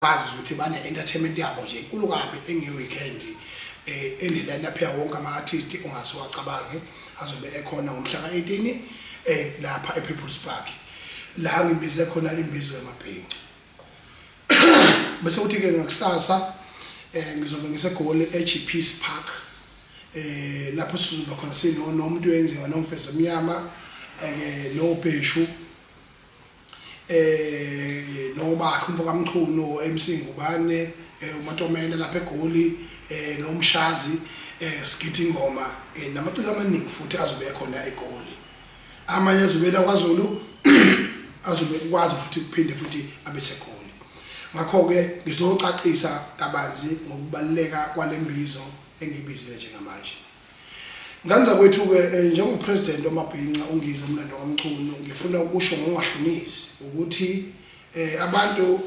Bazi ukuthi bane-entertainment yabo nje enkulu kabi enge-weekend ene-line up yawo wonke ama-artist ongase uwacabange azobe ekhona ngomhla ka-18 lapha e-People's Park, la ngibize khona imbizo yamabhinca. Bese kuthi-ke ngakusasa ngizobe ngiseGoli e-GP's Park, lapho sizoba khona sinomuntu oyenziwa nomfezi omnyama ke nobheshu nobakhe umfo kaMchunu, MC Ngubane, uMatomela lapha eGoli, noMshazi, sigida ingoma, namaciko amaningi futhi azobe ekhona eGoli. Amanye azobela kwaZulu, azobe kwazi futhi kuphinde futhi abe seGoli. Ngakho-ke ngizocacisa kabanzi ngokubaluleka kwalembizo engiyibizile njengamanje. Ngane zakwethu-ke, njengopresident wamabhinca uNgizwe Mlando kaMchunu, ngifuna ukusho ngokungahlonizi ukuthi abantu